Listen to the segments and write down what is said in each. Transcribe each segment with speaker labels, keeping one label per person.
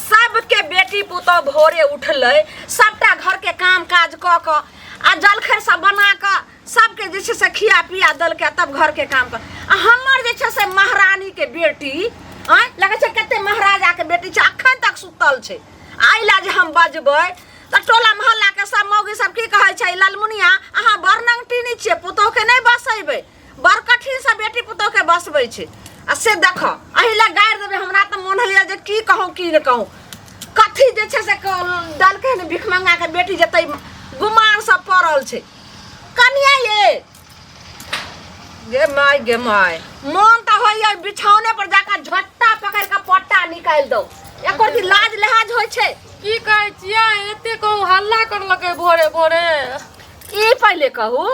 Speaker 1: सबके बेटी पुतोह भोरे उठलै, सबटा घर के काम काज कऽ कऽ आ जलखै सब बना कऽ सबके जे छै से खिया पिया देलकै, तब घर के काम कर। आ हमर जे छै से महारानी के बेटी, आँय लगै छै कते महाराजा के बेटी छै, अखन तक सुतल छै। एहि लए जे हम बजबै तऽ टोला मोहल्ला के सब मौगी सब की कहै छै, ललमुनिया अहाँ बड़ नंगटिनी छियै, पुतोहके नहि बसेबै, बड़ कठिनसँ बेटी पुतोहके बसबै छै। आ से देख, एहि लए गारि देबै हमरा तऽ मोन होइए जे की कहूँ की नहि कहूँ। कथी जे छै से देलकै हन भिखमंगाके बेटी, जेतै गुमान सब पड़ल छै। कनिया ये गे my, गे my, मोन तऽ होइए बिछौने पर जाकऽ झट्टा पकड़ि कऽ पट्टा निकालि दौ। एको दिन लाज लिहाज होइ छै?
Speaker 2: की कहै छियै, एते कहूँ हल्ला करलकै भोरे भोरे।
Speaker 1: ई पहिले कहू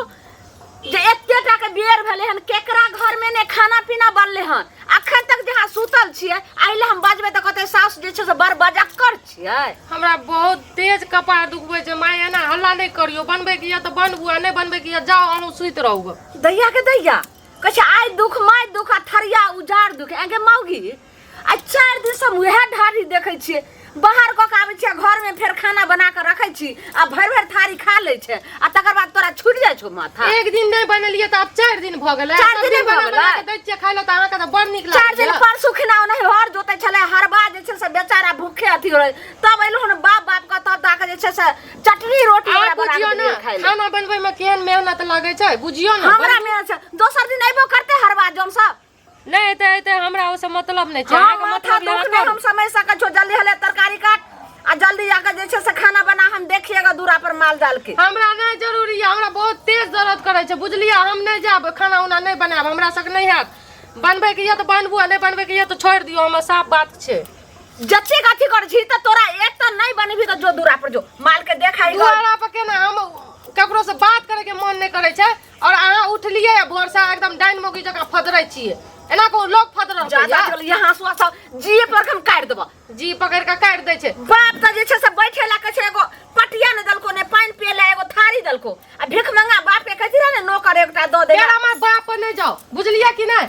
Speaker 1: जे एते टा के बेर भेलै हन, केकरा घर में ने खाना पीना बनलै हन? अखन तक जे अहाँ सुतल छियै, एहि लए हम बजबै तऽ कहतै सासु जे छै से बड़ बजक्कर छियै।
Speaker 2: हमरा बहुत तेज कपार दुखबै छै माय, एना हल्ला नहि करियौ। बनबै के यऽ तऽ बनबू, आ नहि बनबै के यऽ जाउ अहूँ सुति रहू।
Speaker 1: दैया के दैया, कहै छै आइ दुख माय दुख आ थरिया उजार दुख। एगे मौगी, आ 4 दिन से हम उएह ढारी देखै छियै, बाहर कऽ के आबै छियै घरमे, फेर खाना बना कऽ रखै छी आ भरि भरि थारी खा लै छै, आ तकर बाद तोरा छुटि जाइ छौ माथा।
Speaker 2: एक दिन नहि बनेलियै तऽ आब 4 दिन भऽ गेलै।
Speaker 1: 4
Speaker 2: सब
Speaker 1: दिन
Speaker 2: दिन
Speaker 1: भऽ
Speaker 2: बना बना
Speaker 1: गेलै।
Speaker 2: कऽ दै छियै खाय लए तऽ अहाँके तऽ बड़ नीक
Speaker 1: 4 दिन
Speaker 2: लागैए।
Speaker 1: परसू खिना ओनाही हर जोतै छलै, हरबा जे छै से बेचारा भूखे अथी हो रहै, तब एलहुँ हन बाप बाप के, तब जाके जे छै से चटनी रोटी
Speaker 2: अहाँ
Speaker 1: ओकरा बना
Speaker 2: बुझियौ
Speaker 1: कऽ
Speaker 2: ने
Speaker 1: देलियै खाय लए।
Speaker 2: खाना बनबै मे केहन मेहनत लागै छै, बुझियौ ने।
Speaker 1: हमरा मेहनत छै, दोसर दिन अयबो करतै हरबा जन सब।
Speaker 2: नहि एते एते हमरा ओसँ मतलब नहि छै।
Speaker 1: हाँ,
Speaker 2: अहाँके
Speaker 1: माथा
Speaker 2: मतलब
Speaker 1: दुख नहि हम समझ सकै छो। जल्दी हले तरकारी काट आ जल्दी जाके जे छै से खाना बना, हम देखिएगा दूरा पर माल जाल के।
Speaker 2: हमरा नहि जरूरी यऽ, हमरा बहुत तेज दर्द करै छै बुझलियै। हम नहि जायब, खाना उना नहि बनायब, हमरा सबके नहि हैत। बनबैके यऽ तऽ बनबू, आ नहि बनबैके यऽ तऽ छोड़ि दियौ, हमर साफ बात छै।
Speaker 1: जतेक अथी करै छी तऽ तोरा एक तऽ नहि बनेबही तऽ जो दूरा पर जो, माल के देख आई।
Speaker 2: दुआरा पर केना? हम ककरो से बात करे के मन नहि करै छै। और अहाँ उठलियै आ भोर से एकदम डाइन मौगी जकाँ फदरै छियै, एना को लोक फदरल
Speaker 1: ज्यादा चल यहाँ सुआ सब जी पर हम काटि देबो।
Speaker 2: जी पकड़ के काटि दै छै।
Speaker 1: बाप तऽ जे छै से बैठे ला कहै छै, एगो पटिया ने देलको, ने पानि पिए ला एगो थारी देलको, आ भीख मंगा बाप के कहती रहे ने नौकर एकटा दऽ दे।
Speaker 2: फेर हमर बाप पर नहि जाओ, बुझलियै कि नहि?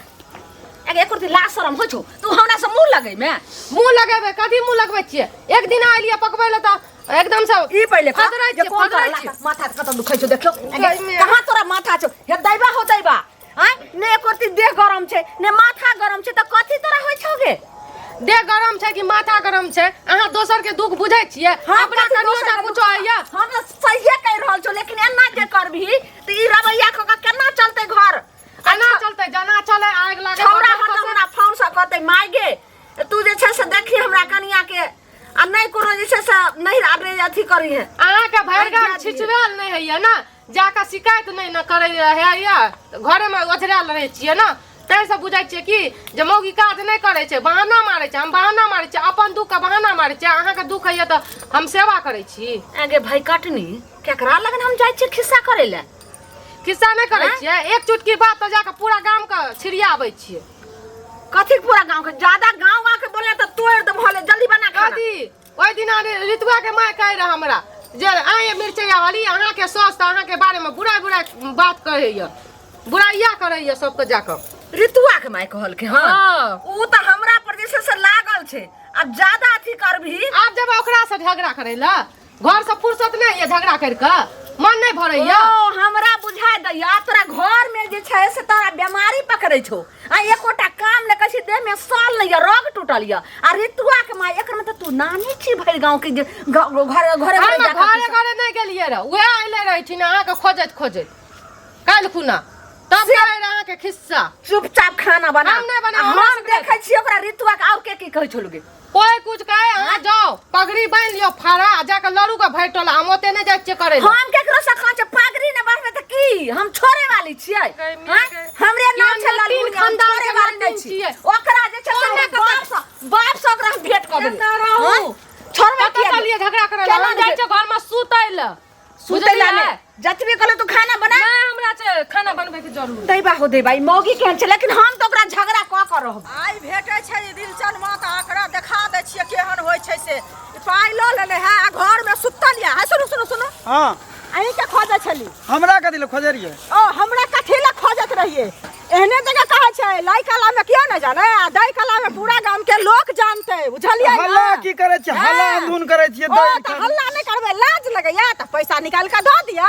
Speaker 1: अगे एको रत्ती लाज शरम होइ छौ? तू हमरा से मुँह लगै में?
Speaker 2: मुँह लगेबै कथी मुँह लगबै छियै? एक दिन एलियै पकबै लए तऽ एकदम से
Speaker 1: ई पहिले कह
Speaker 2: फदरै
Speaker 1: जे
Speaker 2: छियै,
Speaker 1: कोन
Speaker 2: फदरै
Speaker 1: तोरा
Speaker 2: छियै।
Speaker 1: माथा कतऽ दुखै छौ देखियौ। अगे,
Speaker 2: गरमी।
Speaker 1: कहाँ तोरा माथा छौ? हे दैबा हो दैबा, आँय ने एको रत्ती देह गरम छै ने माथा गरम छै, तऽ कथी तोरा होइ छौ गे?
Speaker 2: देह गरम छै कि माथा गरम छै? अहाँ दोसर के दुख बुझै छियै?
Speaker 1: हम
Speaker 2: अपना
Speaker 1: कथी
Speaker 2: कनियो
Speaker 1: दोसर
Speaker 2: टा
Speaker 1: के
Speaker 2: कुछो
Speaker 1: दुख-
Speaker 2: होइया?
Speaker 1: हम तऽ सहिए कहि रहल छौ, लेकिन एना जे करबही तऽ ई रवैया कऽ कऽ केना चलतै घर?
Speaker 2: केना चलतै? जना चले आगि लागे।
Speaker 1: छौड़ा
Speaker 2: बजर
Speaker 1: हरदम
Speaker 2: खसै।
Speaker 1: हमरा फोन से कहतै, माय गे, तू जे छै से देखी हमरा कनिया के, आ नहि कोनो जे छै से नहि आबे अथी करी है।
Speaker 2: अहाँके भरि गाम
Speaker 1: आज्ञा दिअ।
Speaker 2: छिछुआयल नहि होइया ने, जाकऽ शिकायत नहि ने करै होइया, घरेमे ओझरायल रहै छियै ने, ताहिसँ बुझै छियै कि जे मौगी काज नहि करै छै, बहाना मारै छै। हम बहाना मारै छियै? अपन दुःखके बहाना मारै छियै? अहाँके दुःख होइया तऽ हम सेवा करै छी?
Speaker 1: आगे भाई कटनी, केकरा लगन हम जाइ छियै खिस्सा करै लए?
Speaker 2: खिस्सा नहि करै
Speaker 1: आँय?
Speaker 2: छियै? एक चुटकी बात तऽ जाकऽ पूरा गामके छिड़ियाबै छियै।
Speaker 1: कथी पूरा गांव के? ज्यादा गांव गांव के बोलना तऽ तोड़ देबो। हले जल्दी बना खाना।
Speaker 2: कथी? ओहि दिना ऋतुआ के माय कहे रहे हमरा जे आए मिरचैया वाली, अहाँके सास तऽ अहाँके बारेमे बुरा बुरा बात कहैया, बुराइया करैया सबके जाकऽ।
Speaker 1: ऋतुआ के माय कहलकै? हँ।
Speaker 2: हँ।
Speaker 1: ऊ तऽ हमरा पर जे छै से लागल छै, आब ज्यादा अथी करबही।
Speaker 2: आब जेबै ओकरा से झगड़ा करै लए? घर से फुर्सत नहि यऽ, झगड़ा करि कऽ मन नहि भरैया।
Speaker 1: ओ हमरा बुझाय दैया तोरा घर में जे छै से तोरा बीमारी पकड़ै छौ, आ एकोटा काम नहि करै छी, देह में साल नहि यऽ, रग टूटल यऽ। आ ऋतुआ के माय, एकर मतलब तू नानी छी भरि गाँव के जे घरे घरे
Speaker 2: हम
Speaker 1: जाकऽ
Speaker 2: घरे घरे नहि गेलियै रह, उएह अयले रहथिन अहाँके खोजैत खोजैत काल्हि खुना, तब कहै रहे अहाँके खिस्सा।
Speaker 1: चुपचाप खाना बना।
Speaker 2: हम नहि बनाब,
Speaker 1: आ
Speaker 2: हमरा
Speaker 1: हम
Speaker 2: सबके
Speaker 1: देखै छियै ओकरा ऋतुआ के और के की कहै छौ गे।
Speaker 2: कोई कुछ कहे, अहाँ जाओ पगड़ी बान्हि लियौ फाड़ा आ जाके लड़ू के भरि टोला, हम ओते नहि जाइ छियै करै लए।
Speaker 1: हम केकरो से कहै छै पगड़ी ने बान्हबै तऽ की हम छोड़े वाली छियै?
Speaker 2: गै मिया
Speaker 1: हाँ?
Speaker 2: गै।
Speaker 1: हमरे नाम छै
Speaker 2: केहन
Speaker 1: लालू,
Speaker 2: तीन
Speaker 1: हम
Speaker 2: खानदान
Speaker 1: छोड़े
Speaker 2: के
Speaker 1: वाली नहि
Speaker 2: नातिन
Speaker 1: छियै।
Speaker 2: छियै।
Speaker 1: ओकरा जे छै से
Speaker 2: कोन
Speaker 1: हमरा बाप से, बाप से ओकरा हम भेंट कऽ देबै।
Speaker 2: एतऽ रहू।
Speaker 1: हाँ? छोड़बै
Speaker 2: कतऽ
Speaker 1: किया?
Speaker 2: चलियै झगड़ा करै लए?
Speaker 1: केना
Speaker 2: हम जाइ छियै घरमे सुतै लए।
Speaker 1: सुतै लए
Speaker 2: बुझलियै?
Speaker 1: नहि। जतबी कहलहुँ तू खाना बना।
Speaker 2: नहि, हमरा छै खाना बनबै के जरूर।
Speaker 1: दैबा हो दैबा, ई मौगी केहन छै, लेकिन हम तऽ ओकरा झगड़ा कऽ कऽ रहब।
Speaker 3: आइ भेटै छै ई दिलचनमा तऽ एकरा देखा दै छियै केहन होइ छै से। ई पाइ लऽ लेने है आ घरमे सुतल यऽ। है, सुनू सुनू सुनू।
Speaker 4: हाँ।
Speaker 3: अहीँके खोजै छली।
Speaker 4: हमरा कथी लए खोजै रहियै?
Speaker 3: ओ हमरा कथी लए खोजैत रहियै। एहने जगह कहै छै लै कला में कियो नहि जानै आ दै कला में पूरा गाम के लोक जानतै, बुझलियै ना?
Speaker 4: हल्ला की करै छियै? हल्ला
Speaker 3: हाँ।
Speaker 4: अंधुन करै छियै।
Speaker 3: ओ तऽ हल्ला नहि करबै, लाज लगैया तऽ पैसा निकालि कऽ दऽ दिअ।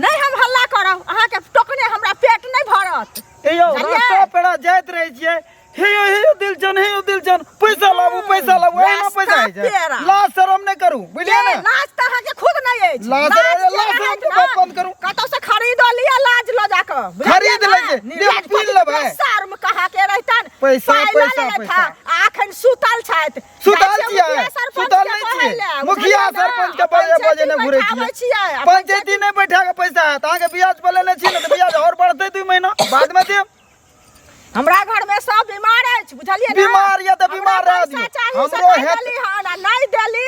Speaker 3: नहि हम हल्ला करब, अहाँके टोकने हमरा पेट नहि भरत।
Speaker 4: ए यौ,
Speaker 3: बुझलियै?
Speaker 4: रास्ता पेड़ा जाइत रहै छियै, हे यौ, हे यौ दिलचन, हे यौ दिलचन, पैसा लाबू, पैसा लाबू, एहिना
Speaker 3: रास्ता
Speaker 4: पैसा होइ छै।
Speaker 3: पेड़ा।
Speaker 4: लाज शरम नहि करू, बुझलियै
Speaker 3: ए,
Speaker 4: ने?
Speaker 3: लाज तऽ अहाँके खुद नहि अछि।
Speaker 4: लाज
Speaker 3: लाज
Speaker 4: अरे,
Speaker 3: जे
Speaker 4: लाज
Speaker 3: रहत
Speaker 4: शरम के
Speaker 3: ने,
Speaker 4: बात बंद करू।
Speaker 3: कतौ से खरीदो लिअ लाज लऽ जाकऽ, बुझलियै
Speaker 4: खरीद
Speaker 3: ने?
Speaker 4: लै छै,
Speaker 3: निर्लाज
Speaker 4: देख, पी लेबै।
Speaker 3: शर्म कहाँ के रहितन?
Speaker 4: पैसा,
Speaker 3: पाइ लऽ
Speaker 4: पैसा,
Speaker 3: लेलथि
Speaker 4: पैसा।
Speaker 3: हँ, आ एखन सुतल छथि।
Speaker 4: सुतल
Speaker 3: जाइ छियै
Speaker 4: छियै?
Speaker 3: मुखिया सरपंच
Speaker 4: सुतल
Speaker 3: के
Speaker 4: नहि
Speaker 3: कहै
Speaker 4: छियै।
Speaker 3: लए,
Speaker 4: मुखिया
Speaker 3: बुझलियै ने?
Speaker 4: सरपंच के बजे बजे नहि घुरै
Speaker 3: बैठाबै
Speaker 4: छियै।
Speaker 3: छियै, आ
Speaker 4: पंचायती नहि बैठा के पैसा हैत अहाँके? ब्याज पर लेने छी ने, तऽ ब्याज आओर बढ़तै, 2 महीना बाद मे देब।
Speaker 3: हमरा घर में सब बीमार अछि, बुझलियै ने?
Speaker 4: बीमार यऽ तऽ बीमार
Speaker 3: हमरा
Speaker 4: रहऽ
Speaker 3: पैसा
Speaker 4: दियौ।
Speaker 3: चाही से
Speaker 4: हमरो
Speaker 3: कहि
Speaker 4: हेत-
Speaker 3: देली हन, आ नहि देली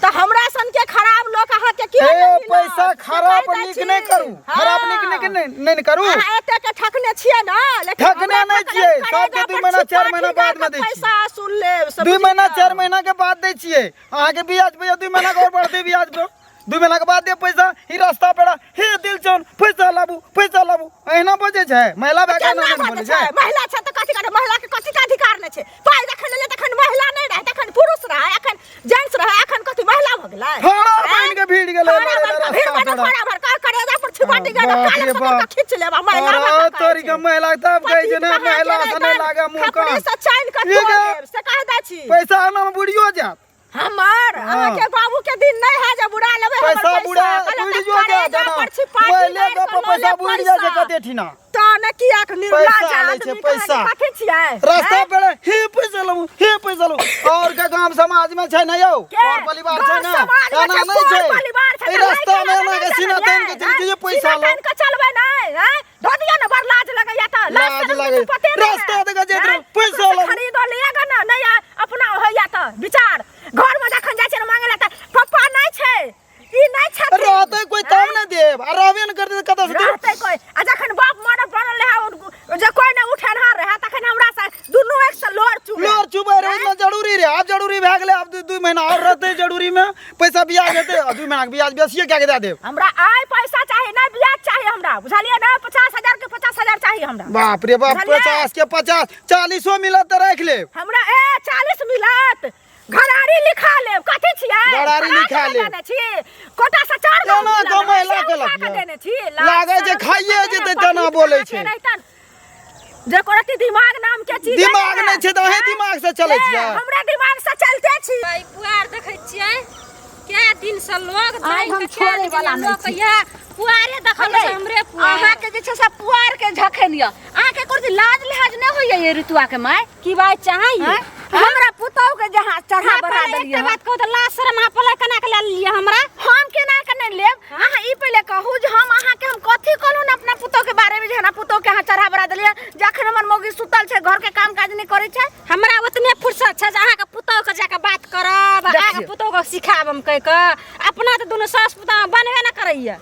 Speaker 3: तऽ हमरा सन के खराब लोक अहाँके कियो
Speaker 4: ए
Speaker 3: नहि मिलत।
Speaker 4: पैसा
Speaker 3: से
Speaker 4: खराब
Speaker 3: कहि दै
Speaker 4: नीक
Speaker 3: छी।
Speaker 4: नहि करू, खराब नीक नीक
Speaker 3: हाँ।
Speaker 4: नहि नहि ने करू।
Speaker 3: अहाँ एते के ठकने छियै ने, लेकिन
Speaker 4: ठकने
Speaker 3: हमरा
Speaker 4: नहि
Speaker 3: ठकने
Speaker 4: छियै।
Speaker 3: करेगा
Speaker 4: सबके 2
Speaker 3: पर
Speaker 4: महीना
Speaker 3: छिपा
Speaker 4: 4 महीना
Speaker 3: छिपा
Speaker 4: बाद में
Speaker 3: कऽ
Speaker 4: दै छियै।
Speaker 3: पैसा असूल लेब से
Speaker 4: 2
Speaker 3: बुझि
Speaker 4: महीना
Speaker 3: जाउ।
Speaker 4: 4 महीना के बाद दै छियै अहाँके ब्याज पे। 2 महीना के आओर बढ़तै ब्याज पे, 2 महीना के बाद दे पैसा। ई रास्ता पेड़ा, हे दिलचन, पैसा लाबू, पैसा लाबू, एहिना बजै छै? महिला भए कऽ
Speaker 3: केना
Speaker 4: एना नहि
Speaker 3: बाजै
Speaker 4: बोलै
Speaker 3: छै?
Speaker 4: छै।
Speaker 3: महिला छै तऽ कथी करतै? महिला के कथी के अधिकार नहि छै? पाइ जखन लेलियै तखन महिला नहि रहै, तखन पुरुष रहै, एखन जेंट्स रहै, एखन कथी महिला भऽ गेलै?
Speaker 4: फाड़ा बनि के भीड़ गेलै
Speaker 3: फाड़ा
Speaker 4: लड़ै
Speaker 3: बनि
Speaker 4: लए
Speaker 3: कऽ भीड़
Speaker 4: रास्ता
Speaker 3: बनि
Speaker 4: पेड़ा।
Speaker 3: फाड़ा भर कऽ करेजा पर छिपाटी गेल,
Speaker 4: बाप
Speaker 3: काले
Speaker 4: रे
Speaker 3: सदर
Speaker 4: बाप।
Speaker 3: के खींच लेब आ महिला
Speaker 4: अरे
Speaker 3: भऽ कऽ कहै
Speaker 4: तोरी
Speaker 3: छै।
Speaker 4: के महिला तब कहै छै ने,
Speaker 3: पति
Speaker 4: महिला
Speaker 3: कहाँ
Speaker 4: से
Speaker 3: के
Speaker 4: नहि
Speaker 3: रहतनि?
Speaker 4: लागे मुँह
Speaker 3: खपड़ी
Speaker 4: कान।
Speaker 3: से चानि कऽ
Speaker 4: ई
Speaker 3: तोड़
Speaker 4: गे,
Speaker 3: लेब, से कहि दै छी।
Speaker 4: पैसा आना मे बुढ़ियो जायत।
Speaker 3: हमर
Speaker 4: हाँ।
Speaker 3: अहाँके बाबू के दिन नहीं है जे बुढ़ा लेबै हमर।
Speaker 4: पैसा बुढ़ा
Speaker 3: कहलक
Speaker 4: बुढ़
Speaker 3: तऽ
Speaker 4: जो जा
Speaker 3: करेजा
Speaker 4: देना
Speaker 3: पर छिपाटी
Speaker 4: पहिले
Speaker 3: मारि
Speaker 4: गप
Speaker 3: कऽ लऽ
Speaker 4: पैसा
Speaker 3: लेब
Speaker 4: बुढ़ जाइ छै।
Speaker 3: पैसा।
Speaker 4: कते ठीना
Speaker 3: तऽ ने कियाक निर्लाज
Speaker 4: पैसा लै छै,
Speaker 3: आदमी
Speaker 4: पैसा।
Speaker 3: कथी छियै?
Speaker 4: रास्ता
Speaker 3: हैं?
Speaker 4: पे हे पैसा लबू, हे पैसा लबू। और के गांव समाज में छै ने यौ?
Speaker 3: के?
Speaker 4: और परिवार छै
Speaker 3: गाँव
Speaker 4: ने?
Speaker 3: समाज में
Speaker 4: एना
Speaker 3: छै,
Speaker 4: नहि
Speaker 3: पर
Speaker 4: छै।
Speaker 3: परिवार छै,
Speaker 4: एहि
Speaker 3: तऽ
Speaker 4: रास्ता
Speaker 3: लड़का
Speaker 4: में एना के
Speaker 3: लड़का
Speaker 4: सीना
Speaker 3: चलबै,
Speaker 4: तानि के चलि
Speaker 3: हैं?
Speaker 4: जे पैसा
Speaker 3: सीना
Speaker 4: लौ।
Speaker 3: तानि के चलबै नहि, हैं? धऽ दिअ ने, बड़ लाज लगैया तऽ। लाज
Speaker 4: लाज
Speaker 3: शरम के
Speaker 4: लगै।
Speaker 3: तऽ पते नहि
Speaker 4: रास्ता
Speaker 3: है।
Speaker 4: दऽ के जाइत
Speaker 3: हैं?
Speaker 4: रहू, पैसा
Speaker 3: ककरो से
Speaker 4: लौ।
Speaker 3: खरीदो लिअ ने, नहि आ, अपना होइया तऽ विचार। घर में जखन जाइ छै ने मांगे ला तऽ पप्पा नहि छै, ई नहि छथिन।
Speaker 4: रहतै कोई तब ने देब, आ रहबे ने करतै तऽ कतऽ से देब?
Speaker 3: रहतै कोई? आ जखन बाप मरब बनल रहै, जे कोई नहि उठेनहार रहै, तखन हमरा से दुनू एक से लोर चुबै।
Speaker 4: लोर चुबै रहै, इतना जरूरी रहै। आब जरूरी भए गेलै, आब 2 महीना आओर रहतै जरूरी में, पैसा ब्याज हेतै, आ 2 महीना के ब्याज बेसिए कए के दए देब।
Speaker 3: हमरा आइ पैसा चाही, नहि ब्याज चाही हमरा, बुझलियै ने? 50,000 के 50,000 चाही हमरा।
Speaker 4: बाप रे बाप।
Speaker 3: बुझलियै?
Speaker 4: 50 के 50, 40 मिलत तऽ राखि लेब।
Speaker 3: हमरा ए 40 मिलत, घरारी लिखा लेब। कथी छियै?
Speaker 4: घरारी लिखा लेब।
Speaker 3: देने छी कोटा से 4 गाँव
Speaker 4: केना
Speaker 3: मिलल
Speaker 4: कऽ
Speaker 3: है,
Speaker 4: महिला
Speaker 3: से
Speaker 4: केलक
Speaker 3: उठा कऽ
Speaker 4: यऽ?
Speaker 3: देने छी। लाज
Speaker 4: लागै जे
Speaker 3: शरम
Speaker 4: खाइए
Speaker 3: पते
Speaker 4: जेतै
Speaker 3: नहि,
Speaker 4: तेना
Speaker 3: पति
Speaker 4: बोलै
Speaker 3: कहाँ
Speaker 4: छै।
Speaker 3: के रहितन? जे रति दिमाग नाम के चीज
Speaker 4: दिमाग नहि छै तऽ अहीं दिमाग से चलै छियै?
Speaker 3: हमरा दिमाग से चलते छी।
Speaker 2: ई पुआर देखै छियै, कए दिन से लोग
Speaker 1: आइ हम
Speaker 2: जानि कऽ
Speaker 1: छोड़ै वाला नहि
Speaker 2: लोक
Speaker 1: छी।
Speaker 2: इएह पुआरे देखल छै हमरे पुआर।
Speaker 1: अहाँके जे छै से पुआर के झखन यऽ, अहाँके कोनो लाज लिहाज नहि होइया ये ऋतुआ के माय?
Speaker 2: की बात चाहैए?
Speaker 1: आँय? हमरा पुतहु के जहाँ चढ़ा बढ़ा
Speaker 2: एकटा
Speaker 1: देलियै हन।
Speaker 2: बात कहू तऽ, लाज शरम अहाँ पलय केना के लए लेलियै हमरा?
Speaker 1: हम केना के नहि लेब? अहाँ ई पहिले कहू जे हम अहाँके हम कथी कहलहुँ ने अपना पुतहु के बारे में जे हमरा पुतहु के अहाँ चढ़ा बढ़ा देलियै, जखन हमर मौगी सुतल छै, घर के काम काज नहि करै छै।
Speaker 2: हमरा ओतने फुर्सत छै जे अहाँके पुतहु के जाके बात करब, अहाँके
Speaker 1: देखियौ।
Speaker 2: पुतहु के सिखायब हम कहि कऽ? अपना तऽ दुनू सास पुतहु बनबे ने करैया।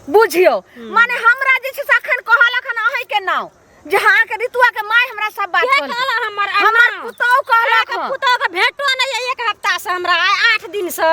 Speaker 1: बुझियौ, माने हमरा जे छै से अखन कहलक हन अहीं के नाव जे अहाँके ऋतुआ के माय हमरा सब बात
Speaker 2: के
Speaker 1: कहलकै।
Speaker 2: कहला हमर
Speaker 1: हमर
Speaker 2: नाम?
Speaker 1: पुतहु कहलक
Speaker 2: अहाँके
Speaker 1: हन।
Speaker 2: पुतहु के भेटो नहि यऽ एक हफ्ता से हमरा, आइ 8 दिन से।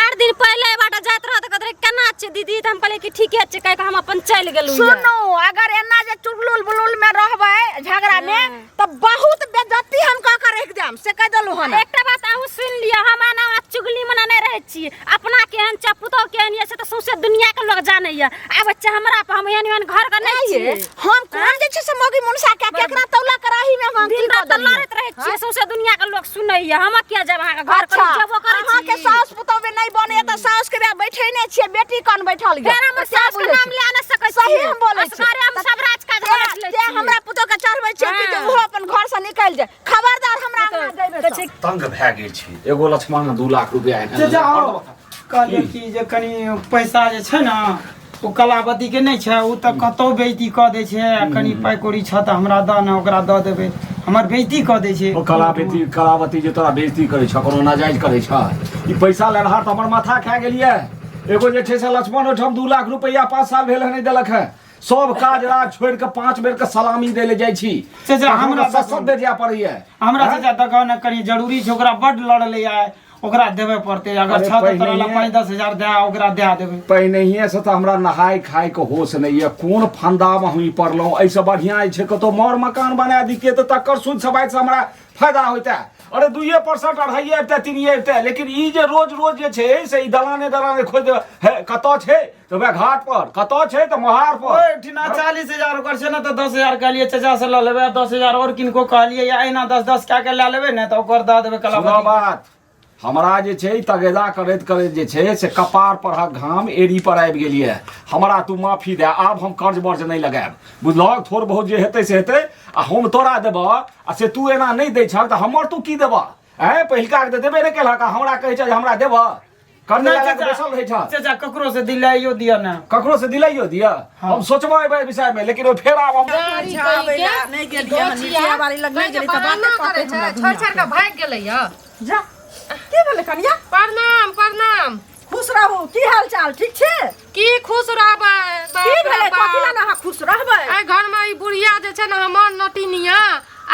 Speaker 2: 8 दिन पहिले बाटे जाइत रहत, कहत रहे केना छै दीदी, तऽ हम कहलियै कि ठीके छै कहि कऽ हम अपन चलि गेलहुँ यऽ।
Speaker 1: सुनू, अगर एना जे चुगलुल बुलुल में रहबै झगड़ा में तऽ बहुत बेइज्जती हम कऽ के रखि देम, से कहि देलहुँ हन।
Speaker 2: एकटा बात अहूँ सुनि लिअ, हम एना चुगली मना नहि रहै छी। अपना केहन छै, पुतहु केहन यऽ, से तऽ सौंसे दुनिया के लोग जानैया। आब बच्चा हमरा पर, हम एहन एहन घर के नहि
Speaker 1: ये,
Speaker 2: छी।
Speaker 1: हम कोन जे छै से मौगी मुनसा के केकरा तौला कराही में हम
Speaker 2: दिन
Speaker 1: की कऽ
Speaker 2: रात तऽ
Speaker 1: देलियै?
Speaker 2: लड़ैत रहै छियै, सौंसे दुनिया के लोग सुनैया। हम किया जायब अहाँके घर?
Speaker 1: अच्छा,
Speaker 2: करू जेबो करै
Speaker 1: अहाँके
Speaker 2: छी।
Speaker 1: साउस पुतहु में नहि बनैया तऽ साउस के बैठे नहि छियै, बेटी कन बैठल यऽ।
Speaker 2: फेर हमर
Speaker 1: तऽ सएह
Speaker 2: सास के
Speaker 1: बुझै
Speaker 2: नाम
Speaker 1: छी।
Speaker 2: लए नहि सकै
Speaker 1: सही
Speaker 2: छियै।
Speaker 1: हम बोलै छी।
Speaker 2: असगरे हम सब राज काज राखि लै
Speaker 1: तें
Speaker 2: छियै।
Speaker 1: हमरा पुतहु के चढ़बै छियै कि जे
Speaker 2: हाँ।
Speaker 1: ओहो अपन घर से निकलि जाय। खबरदार हमरा अंगना जइबै
Speaker 2: कहै
Speaker 1: तऽ।
Speaker 2: छै
Speaker 5: तंग भए गेल छी, एगो लक्ष्मण 2 लाख रुपया एहन।
Speaker 6: चाचा आओ, कहलियै कि जे कनि पैसा जे छै ने ओ कलावती के नहि छै, ओ तऽ कतहु बेइज्जती कऽ दै छै, आ कनि पाइ कौड़ी छह तऽ हमरा दऽ ने, ओकरा दऽ देबै, हमर बेइज्जती कऽ दै छै।
Speaker 5: ओ कलावती, कलावती जे तोरा बेइज्जती करै छह, कोनो नाजायज करै छह? ई पैसा लेनहार तऽ हमर माथा खा गेल यऽ। एगो जे छै से लक्ष्मण ओहिठाम 2 लाख रुपैआ 5 साल भेल हँ नहि देलक हँ। सब काज राज छोड़ि कऽ 5 बेर के सलामी दै लए जाइ छी।
Speaker 6: चाचा,
Speaker 5: तखन
Speaker 6: हमरा
Speaker 5: सत सत बेर जाय पड़ैया।
Speaker 6: हमरा
Speaker 5: आँय?
Speaker 6: चाचा देखऽ ने, कनि जरूरी छै, ओकरा बड्ड लड़लै आइ। ओकरा देबे पड़तै अगर
Speaker 5: अरे
Speaker 6: छह तऽ तोरा लग
Speaker 5: पहिनहिए-
Speaker 6: 5-10 हजार दए ओकरा दए देबै।
Speaker 5: पहिनहिए से तऽ हमरा नहाय खाय के होश नहि यऽ, कोन फंदा मे हम ई पड़लहुँ। एहिसँ बढ़िआँ जे छै कतहु मर मकान बना दितियै तऽ तकर सूद सबाइसँ हमरा फायदा होइते। अरे 2% 2.5 अबिते, 3 अबिते, लेकिन ई जे रोज रोज जे छै से ई दलाने दलाने खोजि देबै, हे कतऽ छै तऽ वएह घाट पर, कतऽ छै तऽ मोहार पर।
Speaker 6: ओहिठिना 40,000 ओकर छै ने, तऽ 10,000 कहलियै चाचा से लऽ लेबै, 10,000 आओर किनको कहलियै या एहिना 10-10 कए कऽ लए लेबै ने तऽ ओकर दऽ देबै
Speaker 5: सुनऽ
Speaker 6: कलावती।
Speaker 5: बात, हमरा जे छै तगेदा करैत करैत जे छै से कपार परहक घाम एड़ी पर आबि गेल यऽ। हमरा तू माफी दे, आब हम कर्ज बर्ज नहि लगायब, बुझलहक? थोड़ बहुत जे हेतै से हेतै, आ हम तोरा देबह आ से तू एना नहि दै छह तऽ हमर तू की देबह? आँय, पहिलका के तऽ देबे नहि केलहक आ हमरा कहै छह जे हमरा देबह? कर्ज
Speaker 6: नहि
Speaker 5: लगा कऽ
Speaker 6: चाचा,
Speaker 5: बैसल रहै छह।
Speaker 6: चाचा, ककरो से दिलाइयो दिअ ने।
Speaker 5: ककरो से दिलाइयो दिअ? हम सोचबै एहि विषयमे, लेकिन ओहि फेर आब हम
Speaker 2: गाड़ी
Speaker 1: आबै
Speaker 2: कहिके
Speaker 1: लए नहि गेलियै हन, मिर्चिया वाली लग नहि गेली तऽ बाते
Speaker 2: बहाना
Speaker 1: कहतै
Speaker 2: करै छै,
Speaker 1: हमरा
Speaker 2: छोड़ि
Speaker 1: दुनिया
Speaker 2: छोड़ि कऽ भागि गेलै यऽ।
Speaker 3: जा, की भेलै कनिया?
Speaker 2: प्रणाम प्रणाम।
Speaker 3: खुश रहू, की हाल चाल, ठीक छै?
Speaker 2: की खुश रहबै, बाप
Speaker 3: की
Speaker 2: रे
Speaker 3: भेलै?
Speaker 2: बाप।
Speaker 3: कथी लए ने अहाँ खुश रहबै?
Speaker 2: एहि घर में ई बुढ़िया जे छै ने हमर नटिनिया,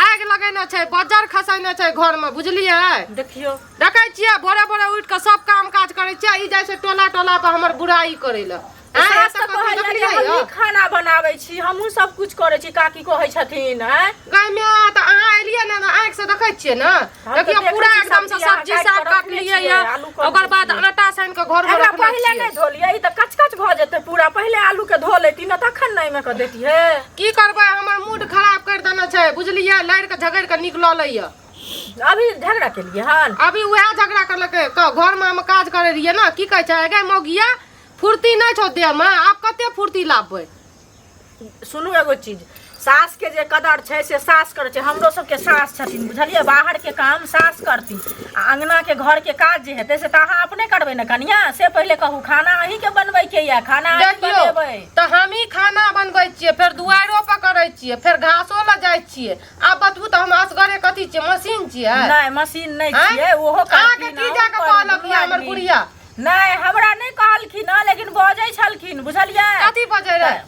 Speaker 2: आगि लगेने छै, बज्जर खसेने छै घर में, बुझलियै?
Speaker 1: देखियौ,
Speaker 2: देखै छियै भोरे भोरे उठि कऽ सब काम काज करै छियै, ई जाइ छै टोला टोला पर हमर बुराई करै लए। आँय,
Speaker 3: सास
Speaker 2: एतऽ
Speaker 3: तऽ
Speaker 2: कतौ
Speaker 3: कहैया जे
Speaker 2: देखलियै
Speaker 3: हमही
Speaker 2: यऽ?
Speaker 3: खाना बनाबै छी, हमहूँ सब कुछ करै छी, काकी कहै छथिन। आँय
Speaker 2: गै माय, तऽ अहाँ एलियै ने तऽ आँखि से देखै छियै ने।
Speaker 3: हम तऽ
Speaker 2: देखियौ
Speaker 3: देखै
Speaker 2: पूरा
Speaker 3: छी
Speaker 2: एकदम से
Speaker 3: सब्जी अहाँ
Speaker 2: सब्जी
Speaker 3: काटि
Speaker 2: साग
Speaker 3: कऽ रखने
Speaker 2: काटलियै
Speaker 3: छियै,
Speaker 2: यऽ,
Speaker 3: आलू कऽ
Speaker 2: ओकर बाद आटा सानि कऽ घर मे
Speaker 3: एकरा
Speaker 2: रखने
Speaker 3: पहिले
Speaker 2: छियै।
Speaker 3: नहि धोलियै? ई तऽ कचकच भऽ जेतै पूरा। पहिले आलू के धो लेती ने तखन ने एहिमे कऽ देतियै।
Speaker 2: की करबै, हमर मूड खराब करि देने छै, बुझलियै? लड़ि कऽ झगड़ि कऽ निकलल यऽ।
Speaker 3: अभी झगड़ा केलियै हन?
Speaker 2: अभी उएह झगड़ा करलकै। घरमे हम काज करै रहियै ने, की कहै छै, गे मौगिया, फुर्ती नहि छौ देहमे, आब कते फुर्ती लाबबै?
Speaker 3: सुनू एगो चीज, सास के जे कदर छै से सास करै छै। हमरो सबके सास छथिन, बुझलियै? बाहर के काम सास करती आ अंगना के घर के काज जे हेतै से तऽ अहाँ अपने करबै ने कनिया? से पहिले कहू, खाना अहीं के बनबै के यऽ, खाना अहीं
Speaker 2: देखियौ
Speaker 3: बनेबै।
Speaker 2: तऽ हमही खाना बनबै छियै, फेर दुआरिओ पर करै छियै, फेर घासो लऽ जाइ छियै। आब बतबू तऽ हम असगरे कथी छियै, मशीन छियै?
Speaker 3: नहि, मशीन नहि
Speaker 2: आँय?
Speaker 3: छियै, ओहो
Speaker 2: अहाँके
Speaker 3: करथिन,
Speaker 2: की
Speaker 3: अहूँ
Speaker 2: जाके
Speaker 3: करू,
Speaker 2: कहलक
Speaker 3: दुनू
Speaker 2: यऽ हमर
Speaker 3: आदमी।
Speaker 2: बुढ़िया?
Speaker 3: नहि, हमरा नहि कहलखिन हँ, लेकिन बजै छलखिन, बुझलियै?
Speaker 2: कथी बजै रहै?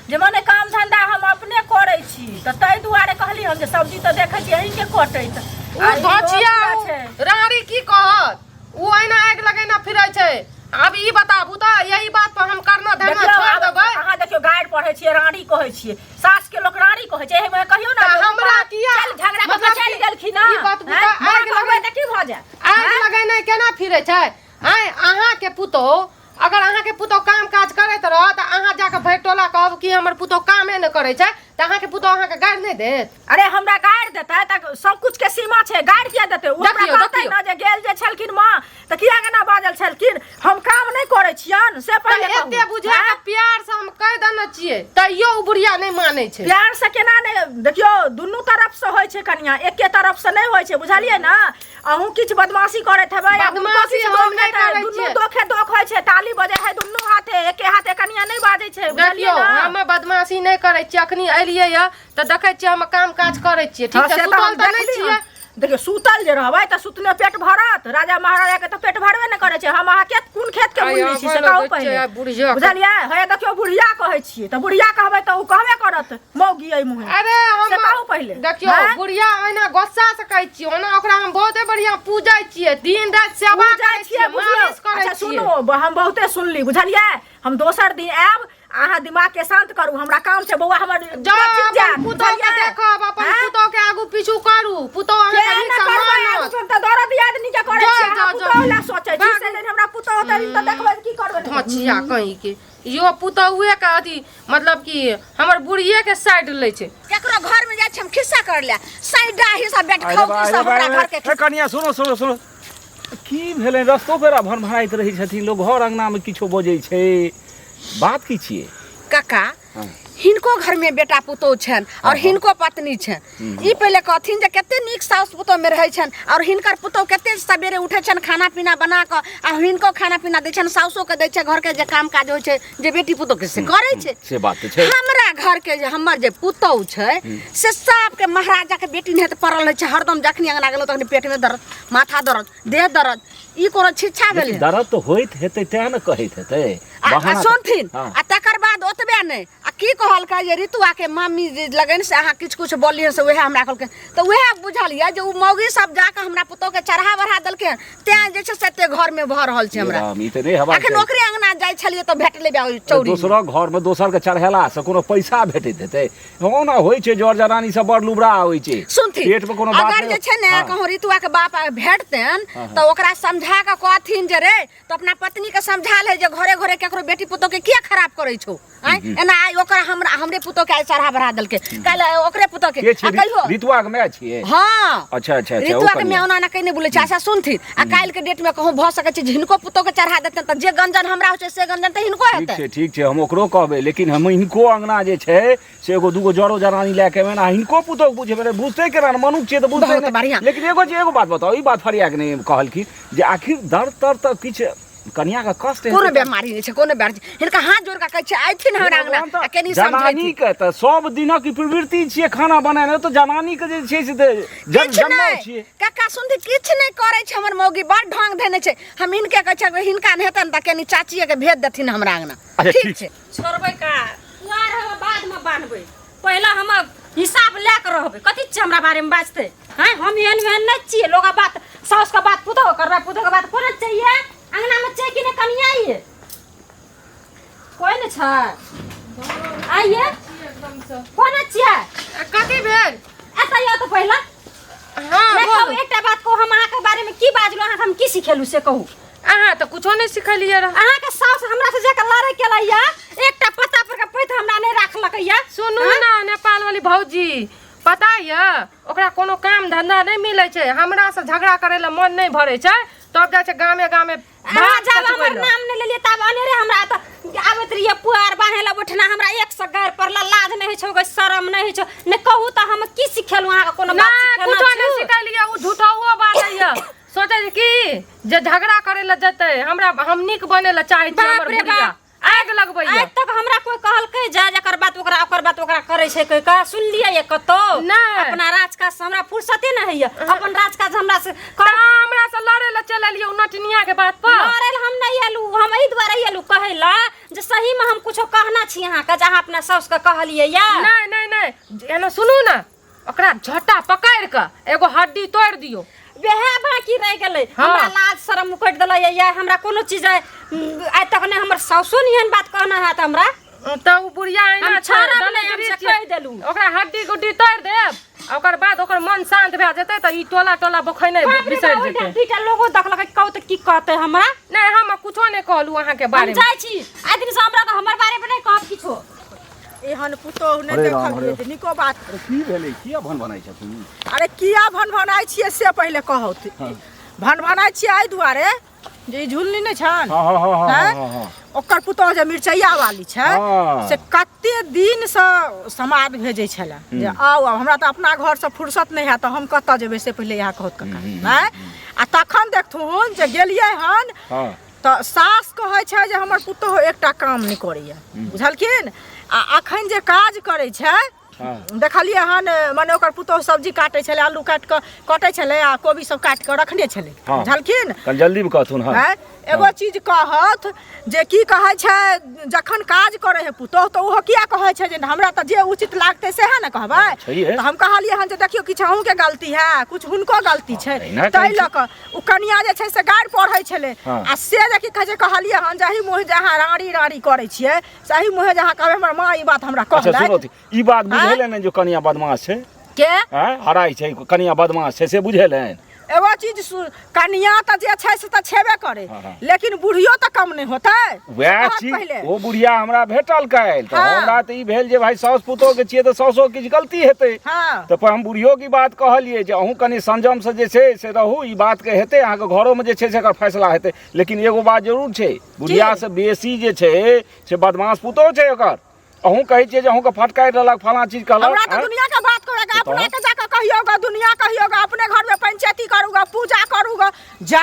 Speaker 3: जे मने काम धंधा हम अपने करै छी, तऽ ताहि दुआरे कहली हम जे सब्जी तऽ देखै छी अहीँके कटैत।
Speaker 2: ओ
Speaker 3: आ इहो
Speaker 2: धोछिया
Speaker 3: पूरा
Speaker 2: ओ
Speaker 3: छै।
Speaker 2: रानी की कहत, ओ एना आगि लगेने फिरै छै। आब ई बताबू तऽ यही बात पर हम करना धरना
Speaker 3: देखियौ,
Speaker 2: छोड़ि
Speaker 3: आब
Speaker 2: देबै?
Speaker 3: अहाँ देखियौ, गारि पढ़ै छियै, रानी कहै छियै, सास के लोक रानी कहै छै। एहिमे कहियौ ने
Speaker 2: तऽ
Speaker 3: जे
Speaker 2: हमरा किया
Speaker 3: चल झगड़ा कऽ
Speaker 2: मतलब
Speaker 3: चलि
Speaker 2: कि
Speaker 3: गेलखिन हँ।
Speaker 2: ई बतबू
Speaker 3: आँय,
Speaker 2: तऽ
Speaker 3: माँ
Speaker 2: आगि
Speaker 3: कहबै
Speaker 2: लगै
Speaker 3: तऽ की भऽ जायत?
Speaker 2: आगि लगेने केना फिरै छै? आँय, अहाँके पुतोहु, अगर अहाँके पुतोहु काम काज करैत रहत, अहाँ जाकऽ भरि टोला कहब कि हमर पुतोहु कामे नहि करै छै, तऽ अहाँके पुतोहु अहाँके गारि नहि देत?
Speaker 3: अरे, हमरा गारि देतै तऽ सब कुछ के सीमा छै, गारि किया देतै ओ हमरा?
Speaker 2: देखियौ,
Speaker 3: कहतै
Speaker 2: देखियौ।
Speaker 3: ने जे गेल जे छलखिन माँ तऽ किया केना बाजल छलखिन, हम काम नहि करै छियन, से
Speaker 2: तऽ
Speaker 3: पहिले कहू।
Speaker 2: एते बुझा कऽ प्यार से हम कहि देने छियै, तैयो ओ बुढ़िया नहि मानै छै।
Speaker 3: प्यार से केना नहि? देखियौ, दुनू तरफ से होइ छै कनिया, एके तरफ से नहि होइ छै, बुझलियै ने? अहूँ किछु बदमाशी करैत हेबै आ हुनको
Speaker 2: बदमाशी
Speaker 3: किछु
Speaker 2: हम
Speaker 3: दोख
Speaker 2: नहि
Speaker 3: हेतै।
Speaker 2: करै
Speaker 3: दुनू
Speaker 2: छियै।
Speaker 3: दोखे दोख होइ छै, ताली बजै है दुनू हाथे, एके हाथे कनिया नहि बाजै छै, बुझलियै
Speaker 2: देखियौ,
Speaker 3: ने?
Speaker 2: हम बदमाशी नहि करै छियै। अखनी एलियै यऽ तऽ देखै छियै हम काम काज करै छियै, ठीक
Speaker 3: हँ,
Speaker 2: छै?
Speaker 3: से तऽ हम
Speaker 2: सुतल तऽ नहि
Speaker 3: देखली
Speaker 2: छियै।
Speaker 3: हन। देखियौ, सुतल जे रहबै तऽ सुतने पेट भरत? राजा महाराजा के तऽ पेट भरबे नहि करै छै। हम अहाँ के कोन खेत के
Speaker 2: आइ
Speaker 3: मुन्नी छी से
Speaker 2: आबै
Speaker 3: कहू
Speaker 2: लगै छै,
Speaker 3: पहिले।
Speaker 2: आइ बुढ़िया के।
Speaker 3: बुझलियै? हे देखियौ, बुढ़िया कहै छियै तऽ बुढ़िया कहबै तऽ ओ कहबे करत मौगी एहि मुँहे।
Speaker 2: अरे हम
Speaker 3: से कहू पहिले।
Speaker 2: देखियौ,
Speaker 3: हैं?
Speaker 2: बुढ़िया ओहिना गुस्सा से कहै छियै, ओना ओकरा हम बहुते बढ़िया पूजै छियै, दिन राति सेवा
Speaker 3: पूजै
Speaker 2: करै छियै,
Speaker 3: बुझियौ।
Speaker 2: मालिश करै
Speaker 3: अच्छा
Speaker 2: छियै।
Speaker 3: सुनू, हम बहुते सुनली, बुझलियै? हम दोसर दिन आयब, अहाँ दिमाग के शांत करू, हमरा काम छै। बौआ हमर
Speaker 2: जाउ,
Speaker 3: कोचिंग
Speaker 2: अपन
Speaker 3: जायत,
Speaker 2: पुतोह के
Speaker 3: बुझलियै?
Speaker 2: देखब, अपन
Speaker 3: हैं?
Speaker 2: पुतोह के आगू पीछू करू, पुतोह
Speaker 3: के
Speaker 2: अहाँके नीक
Speaker 3: एना
Speaker 2: से
Speaker 3: करबै?
Speaker 2: मानत।
Speaker 3: हम तऽ दर्द आदमी के करै
Speaker 2: जाउ,
Speaker 3: छियै, अहाँ
Speaker 2: जाउ,
Speaker 3: पुतोह
Speaker 2: जाउ।
Speaker 3: लए सोचै छी, से जहन हमरा पुतोह होतै तऽ देखबै की करबै।
Speaker 2: धोचिया कहीं के इहो पुतहुए के अथी, मतलब कि हमर बुढ़िए के साइड लै छै।
Speaker 1: केकरो घर में जाइ छी हम खिस्सा कर ले साइडा ही सब बेट खौकी सब हमरा घर के।
Speaker 7: ए कनिया, सुनो सुनो सुनो, की भेलै? रस्तो पेरा भरभराइत रहै छथिन लोक, घर अंगनामे किछो बजै छै, बात की छियै?
Speaker 1: काका, हिनको घर में बेटा पुतोह छनि और हिनको पत्नी छनि। ई पहिले कहथिन जे कते नीक साउस पुतोह में रहै छनि, और हिनकर पुतोह कते सवेरे उठै छनि, खाना पीना बना कऽ आ हिनको खाना पीना दै छनि, साउसो के दै छै, घर के जे काम काज होइ छै जे बेटी पुतोह के से करै छै।
Speaker 7: से बात तऽ छै।
Speaker 1: हमरा घर के जे हमर जे पुतोह छै से सबके महाराजा के बेटी नहीं पड़ल रहै छै हरदम। जखनी अंगना गेलहुँ तखनी पेट में दर्द, माथा दर्द, देह दर्द। ई कोनो शिक्षा भेलै?
Speaker 7: लेकिन दर्द तऽ होइत हेतै तें ने कहैत हेतै।
Speaker 1: आ
Speaker 5: बहाना-
Speaker 1: सुनथिन
Speaker 5: हाँ।
Speaker 1: आ तकर बाद ओतबे नहि आ की कहलकै जे ऋतुआ के मम्मी जे लगन से अहाँ किछु किछु बोललियै से उएह हमरा कहलकै तऽ उएह बुझलियै जे ओ मौगी सब जाकऽ हमरा पुतोह के चढ़ा बढ़ा देलकै हन तें जे छै से एते घर में भऽ रहल छै हमरा
Speaker 5: राम, ई तऽ नहि हेबाक
Speaker 1: अखन
Speaker 5: चाही।
Speaker 1: ओकरे अंगना जाइ छलियै तऽ भेटलै बे ओहि चौरी मे।
Speaker 5: दोसरक घरमे दोसरके चढ़ेलासँ कोनो पैसा भेटैत हेतै ओना होइ छै जर जनानी सब बड़ लुबरा होइ छै
Speaker 1: सुनथिन
Speaker 5: पेट में कोनो बात
Speaker 1: अगर जे छै ने
Speaker 5: हाँ।
Speaker 1: कहूँ ऋतुआ के बाप भेटतनि तऽ ओकरा समझा कऽ कहथिन जे रे तऽ अपना पत्नी के समझा ले जे घरे घरे केकरो बेटी पुतोह के किया खराब करै छौ आँय एना आइ ओकरा हमरा हमरे पुतोह के आइ चढ़ा बढ़ा देलकै काल्हि ओकरे पुतोह के
Speaker 5: के
Speaker 1: आ
Speaker 5: छै
Speaker 1: कहियो
Speaker 5: ऋतुआ के माय छियै
Speaker 1: हाँ
Speaker 5: अच्छा अच्छा अच्छा ओ
Speaker 1: ऋतुआ के
Speaker 5: कनिया।
Speaker 1: माय ओना एना कहीं नहि बोलै छै अच्छा सुनथिन आ काल्हि के डेट में कहूँ भऽ सकै छै जे हिनको पुतोह के चढ़ा देतनि तऽ जे गंजन हमरा होइ छै से गंजन तऽ हिनको
Speaker 5: ठीक
Speaker 1: हेतै
Speaker 5: छै ठीक छै हम ओकरो कहबै लेकिन हम हिनको अंगना जे छै से एगो दूगो जरो जरानी लए के एबै ने आ हिनको पुतोह के बुझेबै रे बुझतै केना ने मनुख छियै तऽ बुझतै
Speaker 1: बहुत
Speaker 5: नहि।
Speaker 1: बढ़िआँ।
Speaker 5: लेकिन एगो जे एगो बात बताउ ई बात फरिया के नहि कहलखिन जे आखिर दर्द तर तऽ किछु कनिया के कष्ट
Speaker 1: कोनो
Speaker 5: हेतै तऽ-
Speaker 1: बेमारी नहि छै कोनो बेमारी नहि। हिनका हाथ जोड़ कऽ कहै छै अयथिन हमरा अंगना
Speaker 5: भगवान तऽ
Speaker 1: आ कनी
Speaker 5: जनानी
Speaker 1: समझैथिन
Speaker 5: के तऽ सब दिनक ई प्रवृत्ति छियै खाना बनेनाइ तऽ जनानी के जे छै से तऽ जन
Speaker 1: किछु
Speaker 5: जन्म
Speaker 1: नहि
Speaker 5: छियै
Speaker 1: काका सुनथिन किछु नहि करै छै हमर मौगी बड़ ढंग धेने छै हम हिनके कहै छियै हिनका नहि हेतनि तऽ कनी चाचिए के भेज देथिन हमरा अंगना
Speaker 5: अच्छा,
Speaker 1: ठीक
Speaker 5: ठीक
Speaker 1: छै
Speaker 8: छोड़बै का पुआर हम बादमे बान्हबै पहिले हम हिसाब लए कऽ रहबै कथी छै हमरा बारेमे बाजतै हैं हम एहन ओहन नहि छियै लोग बात साउसके बात पुतोह करबै पुतोहके बात कोना चाहिए अङ्गनामे छै कि नहि कनिया ये कोइ नहि छै आइए कोना छियै
Speaker 2: कथी भेल
Speaker 8: एतऽ यौ तऽ पहिले
Speaker 2: हाँ
Speaker 8: नहि कहू
Speaker 2: बोलू
Speaker 8: एकटा बात कहू हम अहाँके बारेमे की बाजलहुँ अहाँके हम की सिखेलहुँ से कहू
Speaker 2: अहाँ तऽ कुछो नहि सिखेलियै रह
Speaker 8: अहाँके साउस हमरा से जाके लड़ै केलै या एकटा पत्ता पर के पैत हमरा नहि राखलकै या
Speaker 2: सुनू ना नेपाल वाली भौजी पता यऽ ओकरा कोनो काम धंधा नहि मिलै छै हमरा से झगड़ा करै लए मन नहि भरै छै तब जाइ छै गामे गामे
Speaker 8: अहाँ
Speaker 2: भात
Speaker 8: जब
Speaker 2: पचबै
Speaker 8: हमर
Speaker 2: लए।
Speaker 8: नाम नहि लेलियै तब अनेरे हमरा तऽ आबैत रहियै पुआर बान्है लए बैठना हमरा एक सए गारि पड़ला लाज नहि होइ छौ गै शरम नहि होइ छौ नहि कहू तऽ हम की सिखेलहुँ अहाँके कोनो बात
Speaker 2: नहि
Speaker 8: सिखेलहुँ
Speaker 2: कुछो नहि सिखेलियै ओ झूठौओ बाजैया सोचै छै की जे झगड़ा करै लए जेतै हमरा हम नीक बनै लए चाहै छी
Speaker 8: बाप
Speaker 2: हमर
Speaker 8: रे
Speaker 2: बुढ़िया
Speaker 8: बाप।
Speaker 2: आगि लगबैया
Speaker 8: आइ तक हमरा कोई कहलकै जा जकर बात ओकरा ओकर बात ओकरा करै छै कहि कऽ सुनलियै ये कतौ
Speaker 2: नहि।
Speaker 8: अपना राजकाज से हमरा फुर्सते नहि होइए अपन राजकाज हमरा से
Speaker 2: तऽ अहाँ हमरा से लड़े लए चलि एलियै ओ नटनिया के बात पर
Speaker 8: लड़ै लए हम नहि एलहुँ हम एहि दुआरे एलहुँ कहै लए जे सहीमे हम कुछो कहना छी अहाँके जे अहाँ अपना साउसके कहलियै ये
Speaker 2: नहि नहि नहि एना सुनू ने ओकरा झट्टा पकड़ि कऽ एगो हड्डी तोड़ि दियौ
Speaker 8: वएह बाकी रहि गेलै
Speaker 2: हाँ।
Speaker 8: हमरा लाज शरम उकटि देलै ये हमरा कोनो चीज आइ आइ तक नहि हमर साउसो नहि एहन बात कहना हैत हमरा
Speaker 2: तऽ ओ बुढ़िया एना
Speaker 8: हम
Speaker 2: छै,
Speaker 8: छोड़ब
Speaker 2: दलैत
Speaker 8: नहि, हम से
Speaker 2: छियै।
Speaker 8: कहि देलहुँ।
Speaker 2: ओकरा हड्डी गुड्डी तोड़ि देब आ ओकर बाद ओकर मन शांत भए जेतै तऽ ई टोला टोला बोखैने
Speaker 8: बाप रे
Speaker 2: बिसरि
Speaker 8: बाप, ओहिठाम
Speaker 2: जेतै
Speaker 8: दुइटा लोगो देखलकै कहू तऽ की कहतै हमरा
Speaker 2: नहि हम कुछो नहि कहलहुँ अहाँके
Speaker 8: हम
Speaker 2: बारेमे
Speaker 8: जाइ छी आइ दिनसँ हमरा हमर बारेमे नहि कहब किछो
Speaker 3: एहन पुतोहु नहि
Speaker 5: अरे राम,
Speaker 3: देखलियै
Speaker 5: अरे।
Speaker 3: जे नीको बात
Speaker 5: अरे की भेलै किया भन भनाइ छथिन
Speaker 3: अरे किया भनभनाइ छियै से पहिले कहौ भनभनाइ छियै एहि दुआरे जे ई झुलनी नहि छनि
Speaker 5: हँ हँ हँ हँ
Speaker 3: हैं?
Speaker 5: हँ हँ
Speaker 3: ओकर पुतोहु जे मिरचैया वाली छै
Speaker 5: हँ।
Speaker 3: से कते दिनसँ समाद भेजै छलै जे आउ आउ हमरा तऽ अपना घरसँ फुर्सत नहि हैत तऽ हम कतऽ जेबै से पहिले इएह कहत कका आँय आ तखन देखथुन जे गेलियै हन
Speaker 5: हँ
Speaker 3: तऽ सास कहै छै जे हमर पुतोहु एकटा काम नहि करैया बुझलखिन आ अखन जे काज करै छै
Speaker 5: हँ।
Speaker 3: देखलियै हन मने ओकर पुतोहु सब्जी काटै छलै आलू काटि कऽ कटै छलै आ कोबी सब काटि कऽ रखने छलै
Speaker 5: हँ।
Speaker 3: बुझलखिन
Speaker 5: कनि जल्दीमे कहथुन हँ
Speaker 3: आँय एगो चीज कहत जे की कहै छै जखन काज करै है पुतोहु तऽ ओहो किया कहै छै जे हमरा तऽ जे उचित लागतै सएह ने कहबै
Speaker 5: छैहे।
Speaker 3: तऽ हम कहलियै हन जे देखियौ किछु अहूँके गलती है किछु हुनको गलती छै
Speaker 5: एहिना कहै
Speaker 3: ताहि
Speaker 5: छै।
Speaker 3: लऽ कऽ ओ कनिया जे छै से गारि पढ़ै छलै
Speaker 5: हाँ।
Speaker 3: आ से जे की कहै छै कहलियै हन जाहि मुँहे जे अहाँ राड़ी राड़ी करै छियै सही मुँहे जे अहाँ कहबै हमर माँ ई बात हमरा
Speaker 5: अच्छा सुनो
Speaker 3: कहलथि
Speaker 5: ई बात
Speaker 3: आँय?
Speaker 5: बुझेलै ने जो कनिया बदमाश छै
Speaker 3: के
Speaker 5: आँय हराइ छै कनिया बदमाश छै से बुझेलै
Speaker 3: एगो चीज कनिया तऽ जे छै से तऽ छेबे करे
Speaker 5: हाँ, हाँ।
Speaker 3: लेकिन बुढ़ियो तऽ कम नहि होतै
Speaker 5: वएह
Speaker 3: कहत
Speaker 5: चीज
Speaker 3: पहिले
Speaker 5: ओ बुढ़िया हमरा भेटल काल्हि तऽ
Speaker 3: हाँ।
Speaker 5: हमरा तऽ ई भेल जे भाई साउस पुतोह के छियै तऽ साउसो किछु गलती हेतै
Speaker 3: हाँ
Speaker 5: तऽ पर हम बुढ़ियो की बात कहलियै जे अहूँ कनि संयमसँ जे छै से रहू ई बातके हेतै अहाँके घरोमे जे छै से एकर फैसला हेतै लेकिन एगो बात जरूर छै बुढ़ियासँ बेसी जे छै से बदमाश पुतोह छै ओकर अहूँ कहै छियै जे अहूँके फटकारि लेलक फलाँ चीज कहलक
Speaker 3: हमरा तऽ
Speaker 5: आँय?
Speaker 3: दुनिया के बात करेगा
Speaker 5: तऽ
Speaker 3: अपना के जाके कहियोगा दुनिया कहियोगा अपने घर में पंचायती करूगा पूजा करूगा जा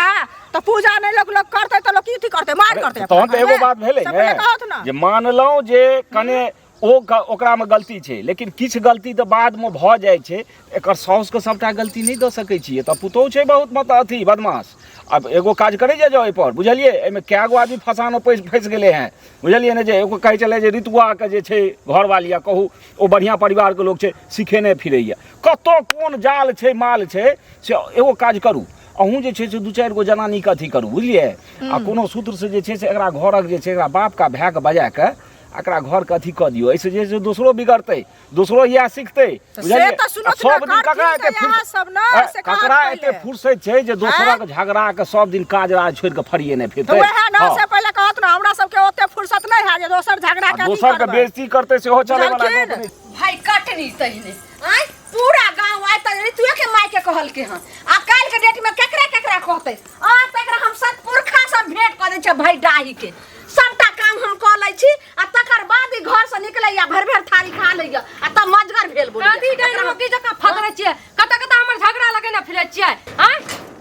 Speaker 3: तऽ पूजा नहि लोग लोग करते तऽ लोग की करते मार करते
Speaker 5: तहन तऽ एगो बात भेलै
Speaker 3: ने कहत
Speaker 5: ने
Speaker 3: ना
Speaker 5: जे मानलहुँ जे कने ओ ओकरामे गलती छै लेकिन किछु गलती तऽ बादमे भऽ जाइ छै एकर साउसके सभटा गलती नहि दऽ सकै छियै तऽ पुतोहु छै बहुत मतलब अथी बदमाश आब एगो काज करै जाए जाउ एहिपर बुझलियै एहिमे कए गो आदमी फसानो पैस फँसि गेलै हेँ बुझलियै ने जे एगो कहै छलै जे ऋतुआके जे छै घरवाली आ कहू ओ बढ़िआँ परिवारके लोक छै सिखेने फिरैए कतऽ कोन जाल छै माल छै से एगो काज करू अहूँ जे छै से दू चारि गो जनानीके अथी करू बुझलियै आ कोनो सूत्रसँ जे छै से एकरा घरक जे छै एकरा बापके भायके बजा कऽ एकरा घरके अथी कऽ दियौ एहिसँ जे छै से दोसरो बिगड़तै दोसरो इएह सिखतै
Speaker 3: से
Speaker 5: बुझलियै
Speaker 3: तऽ सुनत
Speaker 5: आ सब
Speaker 3: ने,
Speaker 5: दिन ककरा
Speaker 3: करथिन
Speaker 5: एते
Speaker 3: तऽ इएह सब ने, से कहत
Speaker 5: ककरा एते
Speaker 3: पहिले।
Speaker 5: फुर्सत छै जे दोसरक झगड़ा के सब दिन काज राज छोड़ि के फरिएने
Speaker 3: तऽ
Speaker 5: फिरतै
Speaker 3: वएह ने
Speaker 5: हँ।
Speaker 3: से पहिले कहत ने हमरा सबके ओते फुर्सत नहि है जे दोसर झगड़ा
Speaker 5: आ
Speaker 3: के अथी
Speaker 5: दोसर के
Speaker 3: करबै।
Speaker 5: बेइज्जती करतै सेहो चलै वाला
Speaker 3: बुझलखिन?
Speaker 5: गप नहि
Speaker 1: भाई कटनी तहिने आँय पूरा गाँव आइ तऽ ऋतुए के माय के कहलके हन आ काल्हि के डेट में केकरा केकरा कहतै आ तऽ एकरा हम सतपुरखा से भेंट कऽ दै छियै भाई डाही के सबटा काम हम कऽ लै छी आ तकर बाद ई घर से निकलैया भरि भरि थारी खा लैया आ तब मजगर भेल बोलैया
Speaker 2: कथी डाइन रोटी जकाँ फदरै छियै कतऽ कतऽ हमर झगड़ा लगेने फिरै छियै आँय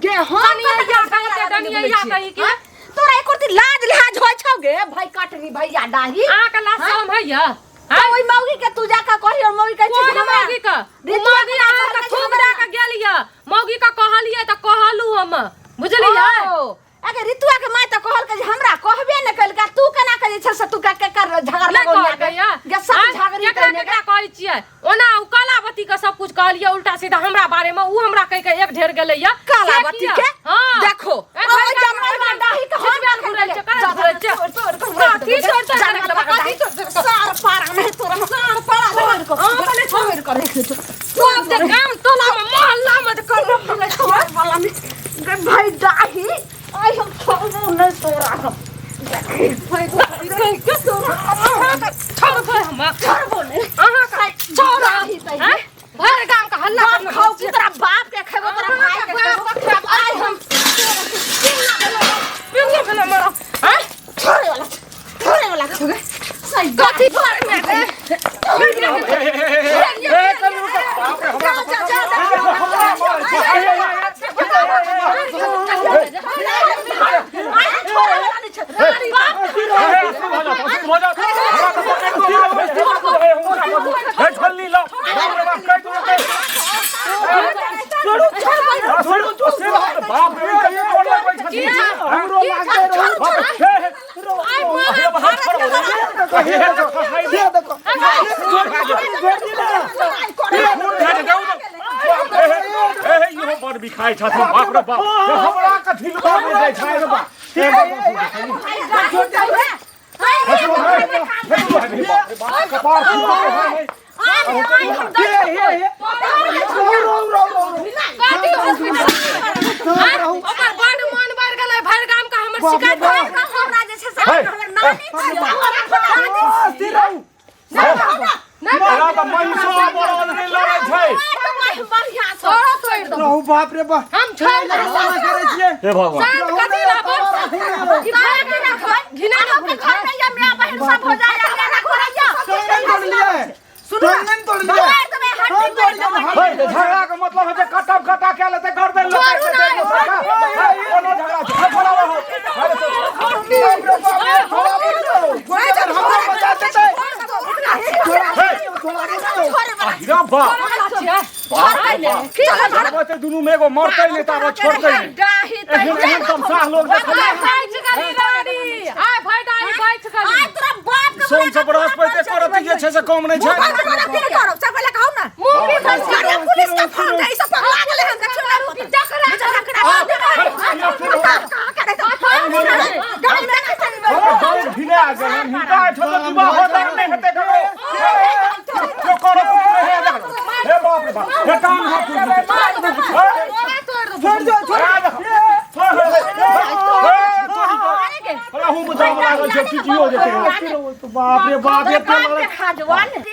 Speaker 1: गे हम
Speaker 2: कनिया
Speaker 1: कतऽ
Speaker 2: या
Speaker 1: झगड़ा
Speaker 2: कहै
Speaker 1: लगेने
Speaker 2: डनिया
Speaker 1: बोलै
Speaker 2: या
Speaker 1: छियै?
Speaker 2: कही के
Speaker 1: आँय? तोरा एको रत्ती लाज लिहाज होइ छौ गे भाई कटनी भैया डाही
Speaker 2: अहाँके लाज शरम होइया
Speaker 1: तऽ ओहि मौगी के तू जाके कहियो मौगी कहै छै
Speaker 2: कोन
Speaker 1: जे हमरा
Speaker 2: मौगी के उ
Speaker 1: ऋतुआ
Speaker 2: मौगी
Speaker 1: के माय
Speaker 2: अहाँके
Speaker 1: कहलकै जे
Speaker 2: थूक
Speaker 1: हमरा-
Speaker 2: दऽ के गेल यऽ मौगी के कहलियै तऽ कहलू हम बुझलियै
Speaker 1: ओ, अगे ऋतुआ के माय तऽ कहलकै जे हमरा कहबे ने केलकै तू केना के जे छै से तू के केकर झगड़ा
Speaker 2: नहि
Speaker 1: लगौलिया
Speaker 2: कहलकै यऽ
Speaker 1: गे सब
Speaker 2: आँय?
Speaker 1: झगड़ी
Speaker 2: केकरा
Speaker 1: कइने
Speaker 2: केकरा कहै छियै ओना उ कलावती के सब कुछ कहलियै उल्टा सीधा हमरा बारे में उ हमरा कहि के एक ढेर गेलै यऽ
Speaker 1: कालावती
Speaker 2: से
Speaker 1: के
Speaker 2: किया? हाँ
Speaker 1: देखो
Speaker 2: ए,
Speaker 1: ओ
Speaker 2: भाई,
Speaker 1: जमलवा डाही के हम
Speaker 2: छिटबेल घुरै छै, करा घुरै छै। कथी छोड़ि छोड़ि के रखलक, कथी छोड़ि छोड़ि के?
Speaker 1: सार पारा में तोरा सार पारा छोड़ को हां छोड़ कर रख दे
Speaker 2: सब जे गाम टोला में मोहल्ला में जे करब
Speaker 1: हमरा छोड़ वाला में गे भाई डाही आई हम छोड़बो नहीं तोरा हम देखी भाई
Speaker 2: कहि के तोरा अहाँके छोड़बै हम
Speaker 1: छोड़बो नहीं
Speaker 2: अहाँके छोड़
Speaker 1: डाही तही।
Speaker 2: आँय? भरि गाम के हल्ला
Speaker 1: बाप
Speaker 2: करने
Speaker 1: खाओ कि तोरा बाप के खेबो तोरा भाई के खेबो आई हम
Speaker 2: पिंगो भेलै हमरा आँय?
Speaker 1: छोड़े वाला छोड़े वाला छुगे सही
Speaker 2: कथी घर में रे?
Speaker 1: जा जा जा
Speaker 5: बिखाइ छथिन बाप रे बाप हमरा कथी लुका जाइ छै रे बाप
Speaker 2: कथी हॉस्पिटल आँय? ओकर बड्ड मन बढ़ि गेलै भरि गाम के हमर शिकायत भरि तोरा तोड़ि देबौ।
Speaker 6: रहू बाप रे बाप
Speaker 2: हम छोड़ि देबौ।
Speaker 6: कोना करै छियै
Speaker 5: हे भगवान
Speaker 2: शान्त कथी रहबो? ई भरि गाम घिना ने घुरै छै।
Speaker 6: टांगन तोड़ लियै टांगन तोड़ लियै हाँ, तोड़ लियै,
Speaker 5: हे, तऽ झगड़ा के मतलब है जे कटब कटा के लेतै गर्दन लऽ काटि देतै कोनो झगड़ा छै खड़ा रहो अरे तो
Speaker 6: बाप रे बाप रे, थोड़ा बोलियौ। गोली तर हमरा बचा देतै। थोड़ा बोलियौ, थोड़ा बोलियौ।
Speaker 5: हीरा बाप बाप दुनू में एगो मरतै नहि ताबत छोड़तै नहि एहन एहन तमसाह लोग देखलियै
Speaker 2: बैठ गेली रानी। आय भरि डाली बैठ गेली।
Speaker 5: सोम से बृहस्पति करत जे छै से कम नहि छै
Speaker 2: मुँह भी बैठ गेली।
Speaker 5: बहुत घिना गेल हिनका एहिठाम तऽ विवाह होतै नहि हेतै ककरो केओ करत नहि हे हे बाप रे बाप हे टांग हाथ टूटि जेतै।
Speaker 2: तोरा तोड़ि देबौ।
Speaker 6: छोड़ दो, छोड़
Speaker 5: बाप रे बाप एते लड़ाइ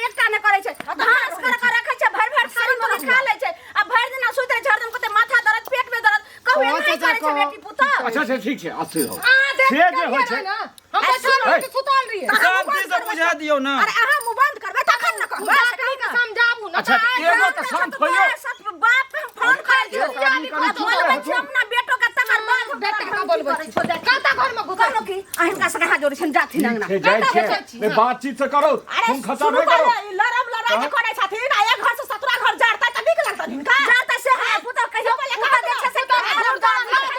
Speaker 1: एकटा नहि करै छै घास कर कर रखै छै भरि भरि थारी में खा लै छै आ भरि दिना सुति रहै छै हरदम कहतै माथा दर्द पेट में दर्द कहू एना नहि करै छै बेटी पुतहु
Speaker 5: अच्छा अच्छा ठीक छै अस्थिर हो
Speaker 2: अहाँ देख
Speaker 5: से जे होइ छै
Speaker 2: ने हम बैठल रही कि सुतल रहियै
Speaker 4: शांति से बुझा दियौ ना
Speaker 1: अरे अहाँ मुँह बंद करबै तखन ने कहबै
Speaker 2: डॉक्टरी के समझाबू ने
Speaker 5: अच्छा एगो तऽ शांत होइयौ
Speaker 1: सत बाप के हम फोन करै छियौ
Speaker 5: एक आदमी कनि चुप
Speaker 1: बोलबै
Speaker 5: रहू।
Speaker 1: छियौ अपना बेटो के तकर बाद हम
Speaker 2: बेटा के
Speaker 1: तोरा
Speaker 2: बोलबै
Speaker 1: करै छियौ, देख।
Speaker 2: कतऽ घर में घुसल
Speaker 1: कहलहुँ कि अहाँ हिनका सबके हाथ जोड़ै छियनि जाथिन अंगना
Speaker 5: छै जाइ
Speaker 2: कतऽ
Speaker 5: छै
Speaker 2: बैठल छी?
Speaker 5: नहि बातचीत से करो
Speaker 1: अरे
Speaker 5: तुम खसा
Speaker 1: शुरू
Speaker 5: नहि करो
Speaker 1: पहिले ई लड़म लड़ा के करै छथिन आ एक घर से सतुरा घर जारतै तऽ नीक लगतनि हिनका जारतै से है पुतहु कहियो पुतहु जे छै से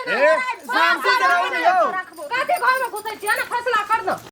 Speaker 5: ए
Speaker 2: घर में घुसै छियै ने फैसला।